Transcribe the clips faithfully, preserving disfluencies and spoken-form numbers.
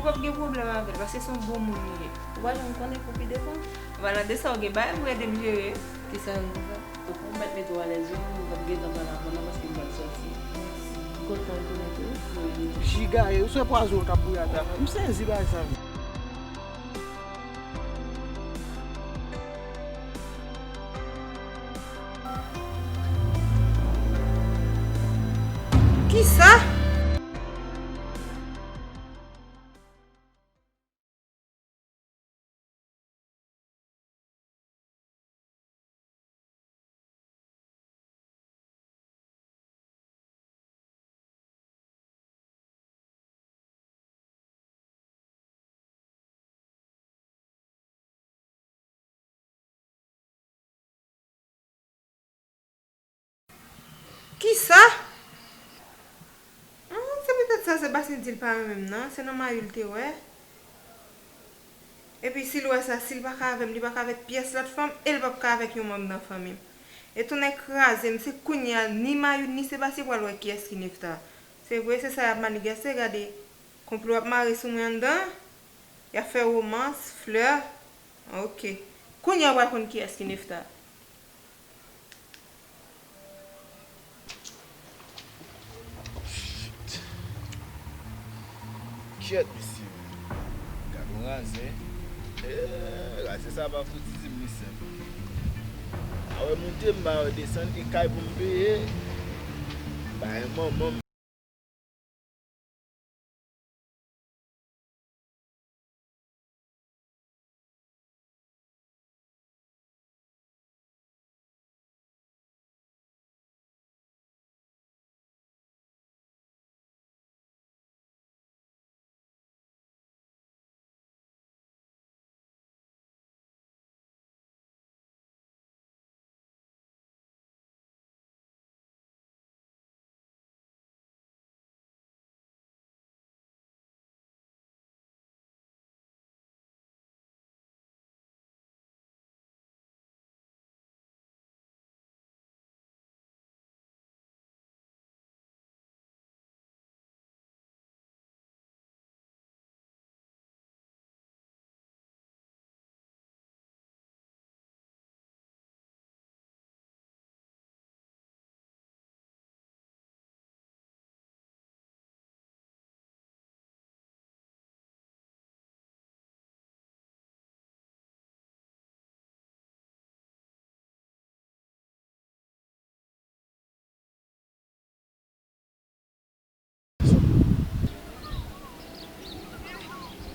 Ou p ap gen pwoblèm avè l, paske se yon bon moun li ye. Ou pa janm konnen pou pi devan. An palan de sa, ou gen bagay pou ede m jere. Kisa yo konsa? Ou konn mèt mete w alèz wi, m p ap gentan pale avè w non, paske m pral sòti. Mèsi. M kontan retounen tou. Jiga, e, ou se pwazon k ap bouyi atè a. M sezi bagay sa. Kisa? Kisa? Hmm, se poutèt sa Sebastien di l pa renmen m nan, se nan Mayou l te wè. Epi si l wè sa, si l pa ka avè m, li pa ka avèk pyès lòt fanm, e l p ap ka avèk yon manm nan fanmi m. E tonnè kraze m, se kounye a, ni Mayou, ni Sebastien pral wè kiyès ki Nefta. Se vre, se sa y ap maniganse, gade, konplo ap mare sou mwen anndan, y ap fè womans, flè. Ok. Kounye a w pral konn kiyès ki Nefta. Shit. Kyèt, mesye. Gad yon razè. Eh, razè sa pa fouti di m li senp. A wè moute m ba wè desann, e kay pou m peye. Bay manman m.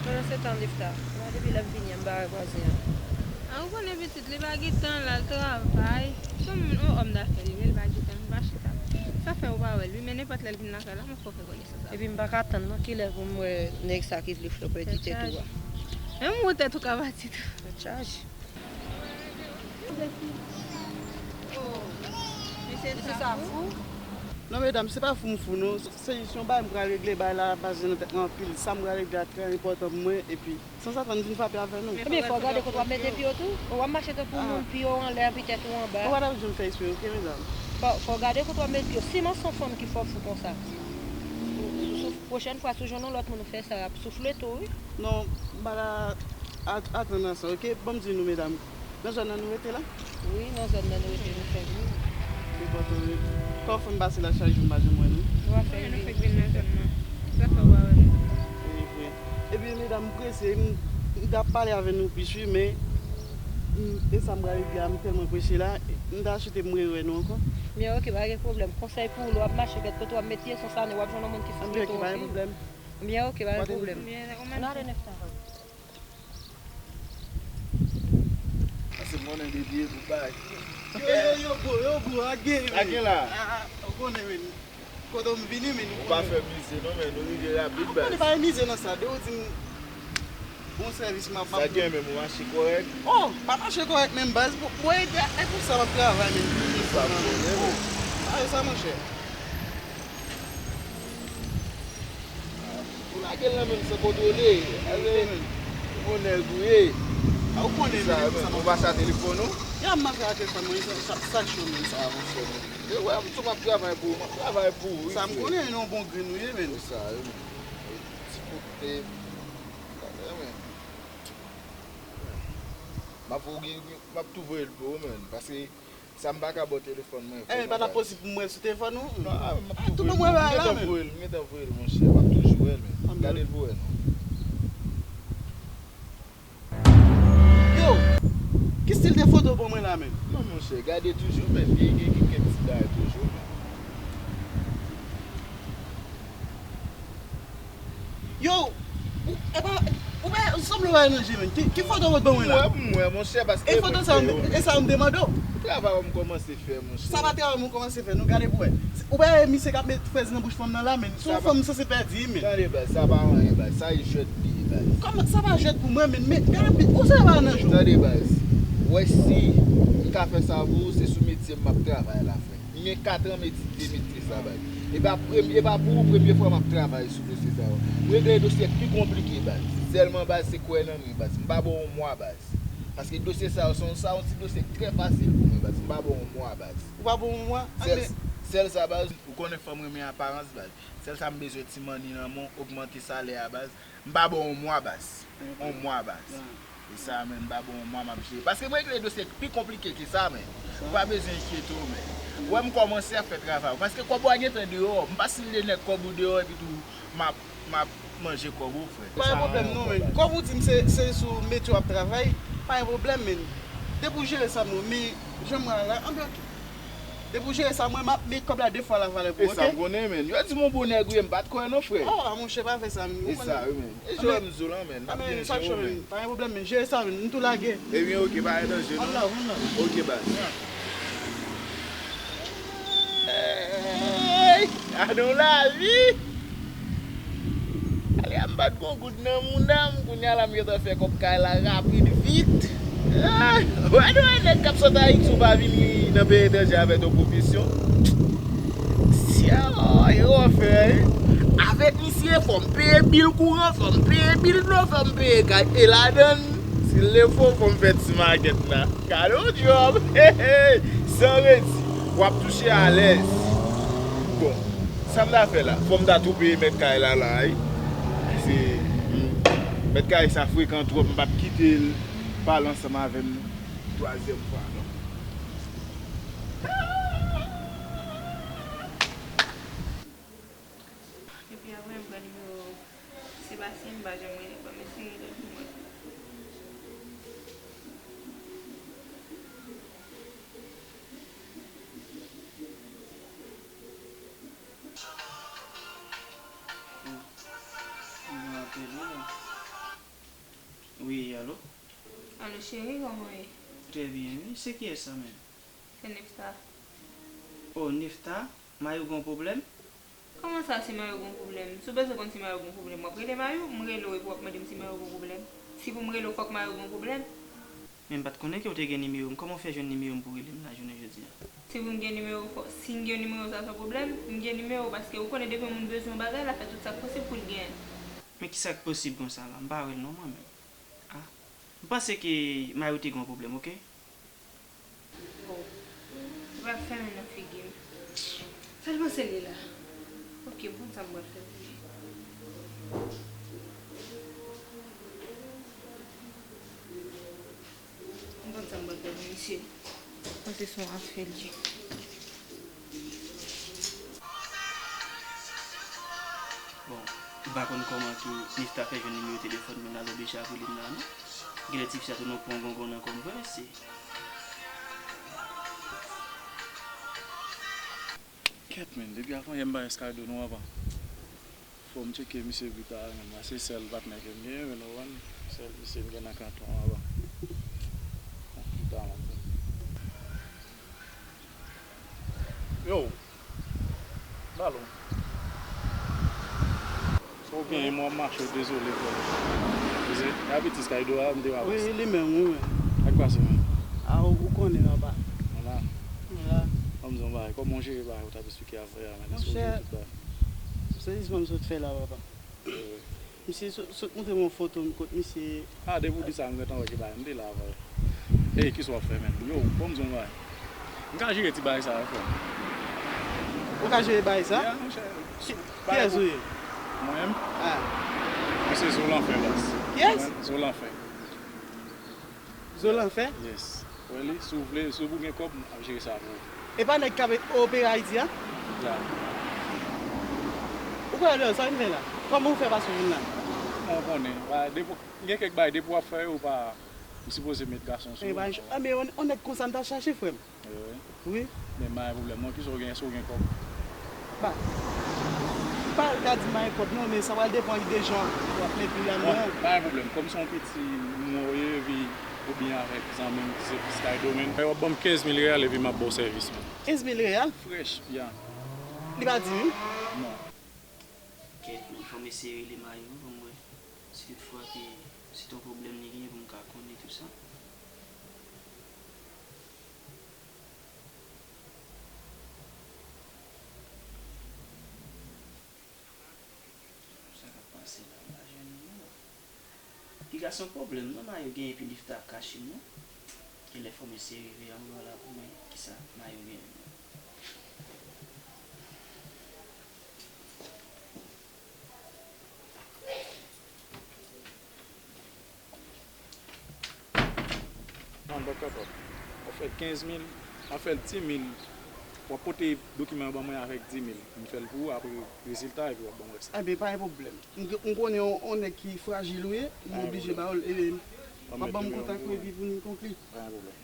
Pandan se tan, Nefta, mwen depi lè m vini an, m pa wè vwazen an. A, ou konnen pitit, li pa gen tan, l al travay. Se yon moun, yon òm dafè li ye, li pa gen tan, li pa chita. Sa fè ou pa wè l, wi, men nenpòt lè l vin lakay la, mwen fè w fè konesans avè l. Epi m pa ka tann non, kilè pou m wè nèg sa ki vle fè w pèdi tèt ou a. Menm ou tèt ou ka pati tou. Tèt chaje. Misye sa fou. Non, medam, se pa fou m fou, non. Se jis yon bagay m pral regle, bagay la pa gen nan tèt mwen anpil. Sa m pral regle a trè enpòtan pou mwen, epi san sa tann vin frape avè nou. Ebyen, fò w gade kote w ap mete pye w tou. Ou ap mache tankou moun, pye w anlè, epi tèt ou anba. Ou pa t ap janm fè espre, oke, medam? Fò, fò w gade kote w ap mete pye w. Siman se yon fanm ki fè w fou konsa. Sou, sou, pwochèn fwa, si w jwenn yon lòt moun, ou fè sa, y ap soufle tou, wi. Non, m pa ta a-, atann nan sa, oke? Ban m di nou, medam. Nan zòn nan nou rete la? Wi, nan zòn nan nou rete, nou fèk vin. Se enpòtan, wi. Kòman w fè m pase la chak jou m pa janm wè nou? Nou pa fèk vin. Nou fèk vin nan zòn nan. Sa fè w pa wè nou? E vre. Ebyen, medam, m prese, m, m t ap pale avè nou plis, wi, men, m, e sa m pral regle a, m tèlman prese la, m ta swete m rewè nou ankò. Byen, oke, pa gen pwoblèm. Konsèy pou ou, lè w ap mache, gèt kote w ap met pye, se yon sa, w ap jwenn yon moun ki soufle tou osi. Byen, oke, pa gen pwoblèm. Ann ale, Nefta. Pase m konnen depi e pou bay. Yo, yo, yo, bro, yo, bro, a gen, men. A gen la. A, a, ou konnen, men. Kote m vini, men, ou konnen. Ou pa fè mize, non, men nou rive rapid, baz. Ou konnen pa mize nan sa, de ou di m, bon sèvis, m ap, m ap. Sa gen, men, ou mache kòrèk? Oh, pa mache kòrèk, men, baz. Bon, bon, e, e pou sa, m ap travay, men. Sa, m konnen, men. A, e sa, monchè. Ou lage l nan men m san kontwole. Alè, ou bon nèg ou ye. A, ou konnen sa, men, ou pa sa telefòn ou? Ya, m ap fè a telefòn mwen, sa, sa, sa cho, men, sa. A, monchè, men. E, wè, m tou m ap travay pou ou, m ap travay pou ou, wi, frè. Sa m konnen, non, bon grenn ou ye, men. Sa, wi, men. Ti kout, e, M ap voye, m ap tou voye l pou ou, menn. Paske sa m pa ka ba w telefòn mwen. Eh, men pa t ap posib pou m wè l sou telefòn ou? Non, ah, m ap tou voye l. Tou ban m wè bagay la, menn. M gentan voye l, m gentan voye l, monchè. M ap toujou wè l, menn. Gade l pou wè, non. Yo! Ki stil de foto w ban mwen la, menn? Non, monchè, gade toujou, menn. Gen, gen, gen kèk ti bagay toujou, menn. Yo! Ou, epa, ou pa, ou sanble w pa nan je, menn. Ki, ki foto w t ban mwen la? Mwen, mwen, monchè, paske e foto sa, e sa m te mande w. Travay m kòmanse fè, monchè. Sa pa travay m kòmanse fè, non, gade pou wè. Ou pa wè misye k ap met frèz nan bouch fanm nan la, menn. Se yon fanm m sanse pèdi, menn. Tande, baz, sa pa anyen, baz. Sa e jwèt li ye, baz. Kòman sa pa jwèt pou mwen, menn? Men, gade, ou sa pa nan jou. Tande, baz. Wè si m ka fè sa pou ou, se sou metye m ap travay la, frè. M gen katran m etidye metye sa, baz. E pa premye, e pa pou premye fwa m ap travay sou dosye sa yo. M regle dosye k pi konplike, baz. Sèlman, baz, se kwè nan mwen, baz. M pa ba w yon mwa, baz. Paske dosye sa yo, se yon, sa yon ti dosye k trè fasil pou mwen, baz. M pa ba w yon mwa, baz. Ou pa ba w yon mwa? Sèl, sèl sa, baz. Ou konnen fanm renmen aparans, baz. Sèl sa m bezwen ti manni nan men w, ogmante salè a, baz. M pa ba w yon mwa, baz. Yon mwa, baz. E sa, menn, m pa ba w yon mwa, m ap jere. Paske m regle dosye k pi konplike ke sa, menn. Ou pa bezwen enkyete w, menn. Ou wè m kòmanse ap fè travay ou. Paske kòb ou a gentan deyò. M pa stil de nèg kòb ou deyò epi tou m ap, m ap manje kòb ou, frè. Pa gen pwoblèm non, menn. Kòm ou di m se, se sou metye w ap travay, pa gen pwoblèm, menn. Depi w jere sa, non, men jan m wè a la, anben, oke. Depi w jere sa, mwen, m ap met kòb la de fwa lavalè pou ou, oke? E sa m konnen, menn. Yo di m yon bon nèg ou ye, m pa t kwè non, frè. Oh, a monchè, pa fè sa, menn. E sa, wi, menn. E jwè m di w lan, menn. M ap byen jere w, menn. Pa gen pwoblèm, menn. Jere sa, menn. M tou lage. Ebyen, oke, pa gen danje, non. One love, one love. Oke, baz. Ey, gade yon lavi! Ale a m pa t gon goud nan mouda m, kounye a la m gentan fè kòb kay la rapid, vit. Ah, wè nou wè nèg k ap sot Ayiti, ou pa vini nan peyi etranje avèk yon pwofesyon. Sya, e wè fè, wi. Avèk misye, fò m peye bil kouran, fò m peye bil dlo, fò m peye gaz. E ladann, si l leve, fò m fè ti makèt la. Gade yon djòb, hey, hey, san redi, w ap touche alèz. Bon, sa m ta fè la? Fò m ta tou peye mèt kay la, la, wi. Se, hmm, mèt kay sa frekan twòp, m p ap kite l pale ansanm avè m twazyèm fwa, non. Epi apre, m pran nimewo Sebastien, m pa janm rele, ban m eseye rele l pou mwen. Wi, alo? Alo, cheri, kòman w ye? Trè byen, wi. Se kiyès sa menm? Se Nefta. Oh, Nefta? Mari w gen yon pwoblèm? Kòman sa, si mari w gen yon pwoblèm? Si w bezwen konn si mari w gen yon pwoblèm, w ap rele mari w? M rele w epi w ap mande m si mari w gen yon pwoblèm? Si pou m rele w, fòk mari w gen yon pwoblèm? Men m pa t konnen ke w te gen nimewo m. Kòman w fè jwenn nimewo m pou w rele m la jounen jodi a? Si pou m gen nimewo w, fò, si m gen nimewo w, sa se yon pwoblèm? M gen nimewo w paske ou konnen depi yon moun bezwen yon bagay, l ap fè tout sa k posib pou l genyen l. Men kisa k posib konsa la? M pa wè l non, mwen menm. Ah, m panse ke mari w te gen yon pwoblèm, oke? Oh, ou pral fèmen nan figi m. Sèlman se li la. Oke, m konn sa m pral fè pou li. M konn sa m pral fè pou misye. Panse se yon afè l ye. Bon, m pa konn kòman ke Nefta fè jwenn nimewo telefòn mwen la, l oblije ap rele m la, non. Genlè tifi sa tounen yon pon gongon nan kò m vre, mesye. Kèt, menn, depi avanyè m pa eskalde non, papa. Fò m tcheke misye pita, menn. Mwen se sèl patnè ke m genyen, menn, ou konprann? Sèl misye m gen nan kanton an, papa. Bon, pita, menn. Yo, Balon. Ou gen mwen ap mache, dezole, frè. Se a betiz kay do a, m te pa wè sa. Wi, li menm, wi, wi. Sa k pase, menm? A, ou, ou konnen, papa. Mwen la. Mwen la. Ban m di w yon bagay, kòman w jere bagay ou t ap esplike avè a, menn? Èske w jere tout bagay? Monchè, sezisman m sot fè la, papa. Wi, wi. Misye sot, sot montre m yon foto m kot misye. A, depi w di sa, m gentan wè ki bagay. M te la avè w. Ey, kisa w ap fè, menn? Yo, ban m di w yon bagay. M ka jere ti bagay sa yo, frè m. Ou ka jere bagay sa? Yeah, monchè. Ki, kiyès ou ye? Mwen menm? Ah. Mwen se Zolanfen, baz. Kiyès? Zolanfen. Zolan fè? Yes. Wè li, si w vle, si w gen kòb, m ap jere sa pou ou. E pa nèg k ap opere Ayiti a? Ya. Ou kwè lè sa vin fè la? Kòman ou fè pase w vin la? Mwen konnen. Ba, depi, gen kèk bagay, depi w ap fè yo, ou pa, ou sipoze met gason sou E ou. ba, anben, yon, yon nèg konsa m t ap chache, frè m. Wi. Wi. Men m pa gen pwoblèm non, kisa w gen, èske w gen kòb? Ba, m pa ka di m pa gen kòb non, men sa pral depann de jan w ap met li la non. Pa gen pwoblèm, kòm se yon piti mwen ou ye, epi oubyen avèk zanmi m ki se Sky Domain. W ap ban m kenz mil reyal epi m ap ba w sèvis mwen. Kenz mil reyal? Frèch, ya. Li pa di wi. Non. Kèt, men fò m eseye rele Mayo pou m wè si toutfwa ke se t yon pwoblèm li genyen pou m ka konnen tout sa. Sa k ap pase la, m pa jwenn li non. Piga se yon pwoblèm non Mayo genyen epi li ta kache m non. Genlè fò m eseye rive anvan la pou m wè kisa Mayo genyen non. Non, l p ap kapab. W ap fè l kenz mil, w ap fè l di mil. W ap pote dokiman yo ban mwen avèk di mil. M fè l pou ou, apre rezilta, epi w ap ban m rès la. Enben, pa gen pwoblèm. M, m konnen yon, yon nèg ki frajil ou ye, m oblije ba w l. E, w ap ban m kontak ou epi pou nou konkli. Pa gen pwoblèm.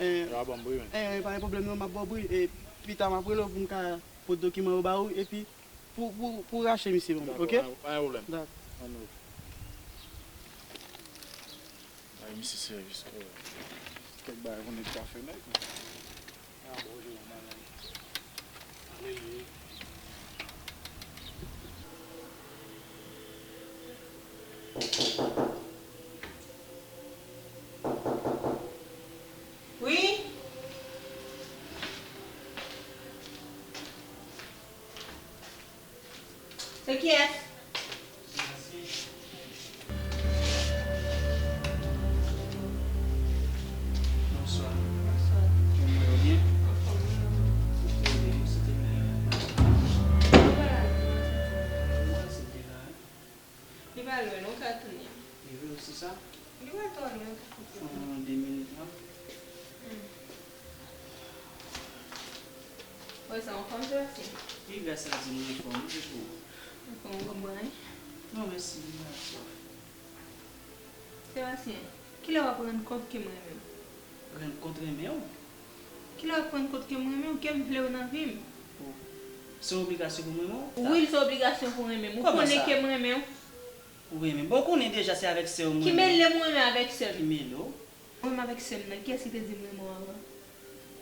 Eh, Yo ap ban m bri, men. Eh, pa gen pwoblèm non, m ap ba w bri. E pita m ap rele w pou m ka pot dokiman yo ba ou, epi pou, pou, pou rache misye ban mwen, ok? Pa gen pwoblèm. Dakò. Ann oke. Bay misye sèvis, oh. Kèk bagay pou nèg ka fè nèg. Ah, bon, je m'en Wi. Se kiyès? Bonswa. Bonswa. Kòman w ye? Anfòm, wi. Ou konnen, m site men. Li pa la, non, se te la. Li pa lwen, non, ou ka tounen. Li vre, ou se sa? Li pa twò lwen, ou ka tounen. Fè yon de minit la. Wè sa, anfòm, Sebastien? Ki gras la di mwen anfòm, wi, se pou ou. Anfòm, ou konprann? Non, mèsi, m pa swaf. Sebastien, kilè w ap rann kont ke m renmen w? Rann kont renmen w? Kilè w ap rann kont ke m renmen w, ke m vle w nan vi m? Oh. Se yon obligasyon pou m renmen w? Wi, se obligasyon pou w renmen m. Ou konnen ke m renmen w. Ou renmen m? Bon, ou konnen deja se avèk sè w m renmen. Ki mele m renmen avèk sè m? Ki mele w? Mwen menm avèk sè m nan, kiyès ki te di m renmen w avan?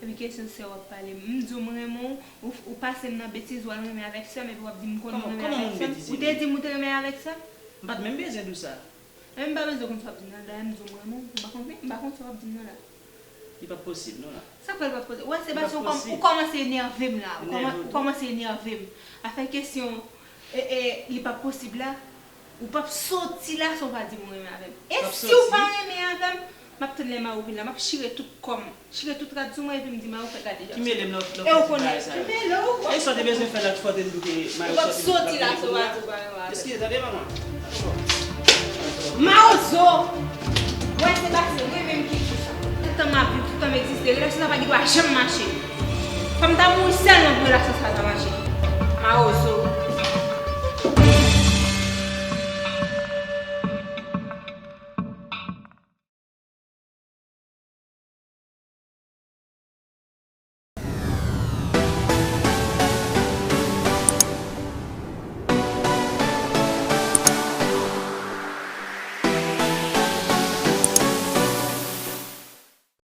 Epi kesyon sè w ap pale m. M di w m renmen w, ou, ou pase m nan betiz, w al renmen avèk sè m, epi w ap di m m konnen w renmen avèk sè m. Ou te di m ou te renmen avèk sè m? M pa t menm bezwen di w sa. Menm m pa bezwen konn sa w ap di m nan, dayè m di w m renmen w, m pa konn, m pa konn sa w ap di m nan la. Li p ap posib non la. Sa k fè l p ap posib? Ou wè Sebastien, ou kòm, ou kòmanse enève m la, ou kòman, ou kòmanse enève m. Afè kesyon, e, e, li p ap posib la. Ou p ap soti la san w pa di m ou renmen avè m. E si w pa renmen avè m, m ap tann lè Mayo vin la, m ap chire tout kò m, chire tout rad sou mwen epi m di Mayo fè gade jan. Ki mele m nan, nan fè ti bagay sa yo? Ki mele w? E sa w te bezwen fè lòt fwa w te di w ke Mayo soti. Ou p ap soti la san w pa di w pa renmen avè m. Eskize, tande manman. Mawozo! Mwen se pase, mwen menm ki di sa. Tout tan m ap viv, tout tan m egziste, relasyon sa pa gen dwa janm mache. Fò m ta mouri sèlman pou relasyon sa ta mache. Mawozo!